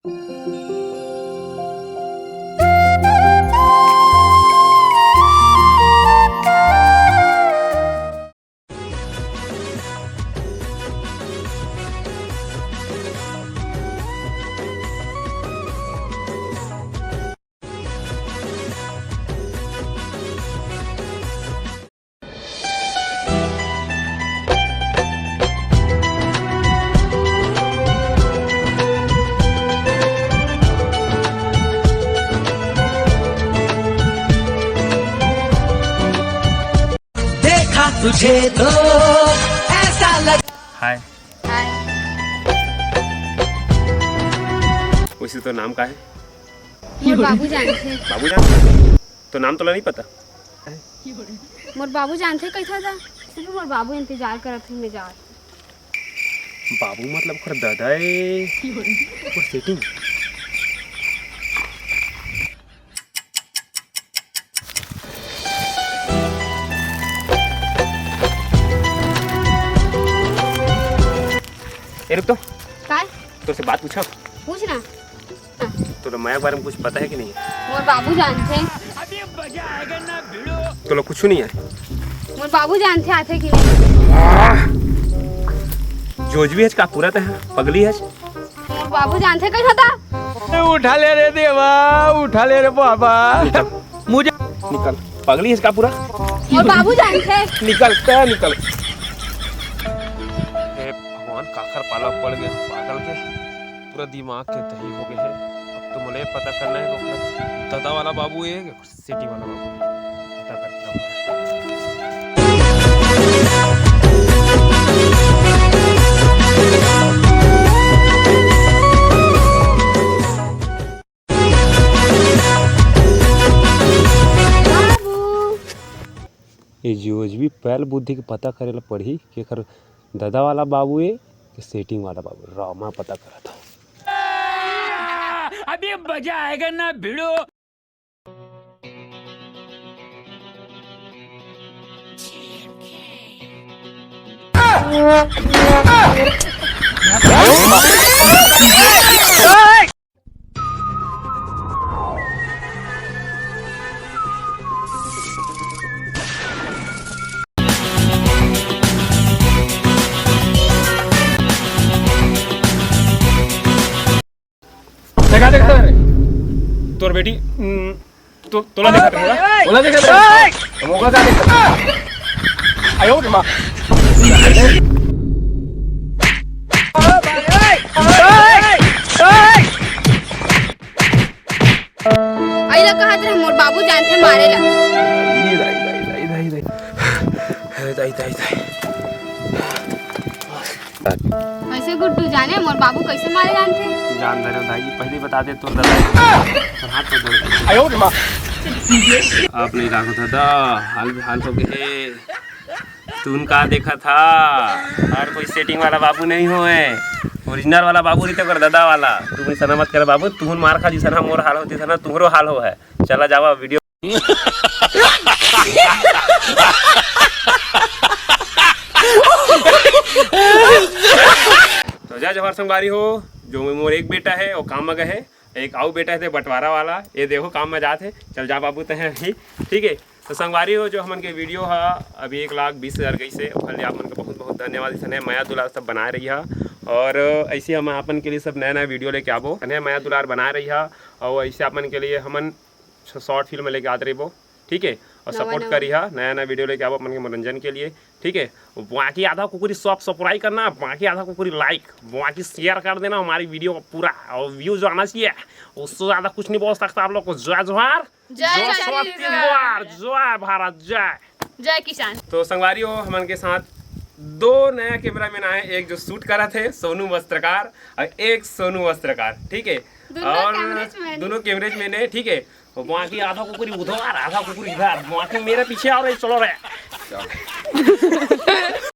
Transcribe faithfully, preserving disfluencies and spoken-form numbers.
देखा तुझे तो ऐसा लगा। हाय। हाय। वैसे तो नाम का है? मोर बाबू जानथे। बाबू जान? तो नाम तोला नहीं पता? मोर बाबू जानथे कहिथा था। सिर्फ मोर बाबू इंतजार करत हे, मैं जात। बाबू मतलब ओखर ददा ए। ओखर सेटिंग। ए, रुक तो। काय? तोर से बात पूछा? पूछ ना। तोला मया के बारे में कुछ पता है कि नहीं? मोर बाबू जानथे। तोला कुछ नहीं है। मोर बाबू जानथे आथे कि नहीं। जोजवी हच का पूरा तैं? पगली हच? मोर बाबू जानथे कहिथा था। उठा ले रे देवा, उठा ले रे बाबा। निकल। मुझे निकल। पगली हच का पूरा? मोर बाबू जानथे। निकल, तैं निकल। हे भगवान, काखर पाला पड़ गया पागल के। पूरा दिमाग के दही हो गए है। अब तो मोला ये पता करना है कि ओकर ददा वाला बाबू है कि सेटिंग वाला बाबू है। पता करके आऊंगा। बाबू। ये जीवोजवी पहल बुद्धि के पता करे ला पड़ही कि एकर ददा वाला बाबू ए कि सेटिंग वाला बाबू। रामा पता करत हूँ। अभी मजा आएगा ना भिड़ो। देखा, देखा रे। तोर बेटी, हम्म, तो, तोला देखा रे। तोला देखा रे। मौका का देखा? आयो रे माँ। अइला कहत रहे, मोर बाबू जानथे मारे ला। दाई, दाई, दाई, दाई, दाई। दाई, दाई, दाई। वैसे गुड्डू जाने मोर बाबू कैसे मारे जानथे? जान दे रे दाई, पहले बता दे तो दादा। हाथ तो जोड़ दे। आयो रे माँ। आप नहीं लागत था दा, हाल बेहाल हो गए। तुम का देखा था? हर कोई सेटिंग वाला बाबू नहीं होए, ओरिजिनल वाला बाबू रहिथे ओकर ददा वाला। तुम ऐसा मत कर बाबू, तुहन मार खा जैसा ना मोर हाल हो, जैसा ना तुम्हरो हाल हो है। चला जावा वीडियो। तो जय जोहार संगवारी हो, जो मोर एक बेटा है वो काम में गए है, एक आऊ बेटा है बंटवारा वाला, ये देखो काम में जात है। चल जा बाबू तहे अभी, ठीक है। तो संगवारी हो, जो हमन के वीडियो हा अभी एक लाख बीस हजार गई से, ओखर लिए आप मन के बहुत बहुत धन्यवाद। इसने मया दुलार सब बनाए रही हा, और ऐसे हम आपन के लिए सब नया नया वीडियो लेके आबो, इतने मया दुलार बनाए रही हा, और ऐसे आपन के लिए हमन शॉर्ट फिल्म लेके आते रहिबो, ठीक है। और नवा सपोर्ट नवा। करी हा, नया नया वीडियो लेके आबो अपन के मनोरंजन के लिए, ठीक है। बाकी आधा कुकुरी सब सब्सक्राइब करना, बाकी आधा कुकुरी लाइक, बाकी शेयर कर देना हमारी वीडियो को पूरा, और व्यूज आना चाहिए, उससे ज्यादा कुछ नहीं बोल सकता आप लोग को। जय जोहार, जय जय जोहार, छत्तीसगढ़। छत्तीसगढ़, जय भारत, जय। जय किसान। तो संगवारी हो, हमन के साथ दो नया कैमरामैन आए, एक जो शूट करत है सोनू वस्त्रकार और एक सोनू वस्त्रकार, ठीक है। दोनों और कैमरेमैन। दोनों कैमरेमैन है, ठीक है। और बाकी आधा कुकुरी उधर, आधा कुकुरी इधर, बाकी मेरे पीछे आ रहे, चलो रे।